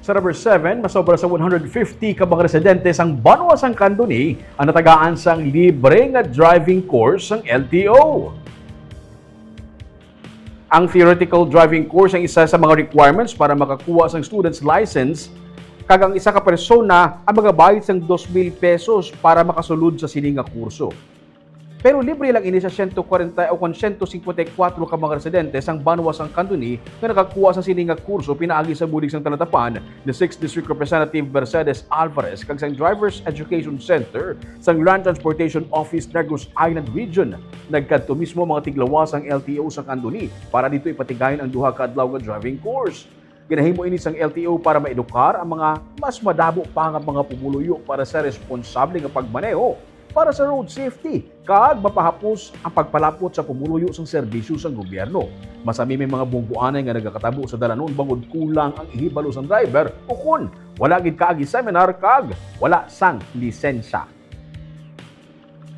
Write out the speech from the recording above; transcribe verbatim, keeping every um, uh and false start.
Sa number seven, masobra sa one hundred fifty ka mga residente sang banwa sang Candoni ang natagaan sang libre nga driving course sang L T O. Ang theoretical driving course ang isa sa mga requirements para makakuha sang student's license, kag ang isa ka persona ang magabayad sang dos mil pesos para makasulod sa sini nga kurso. Pero libre lang ini sa siyento kwarenta o kon siyento singkwenta y kuwatro ka mga residente sang banwa sang Candoni nga nakakuha sa sini nga kurso pinaagi sa bulig sang talatapan ni Sixth District Representative Mercedes Alvarez kag sang Driver's Education Center sang Land Transportation Office, Negros Island Region. Nagkadto mismo ang mga tiglawas sang L T O sa Candoni para didto ipatigayon ang duha ka adlaw nga driving course. Ginahimo ini sang L T O para maedukar ang mga mas madamo pa nga mga pumuluyo para sa responsable nga pagmaneho, para sa road safety, kag mapahapos ang pagpalapot sa pumuluyo sang serbisyo sang gobyerno. Masami may mga bunggoanay nga nagakatabo sa dalanon bangod kulang ang ihibalo sang driver o kon wala gid kaagi seminar kag wala sang lisensya.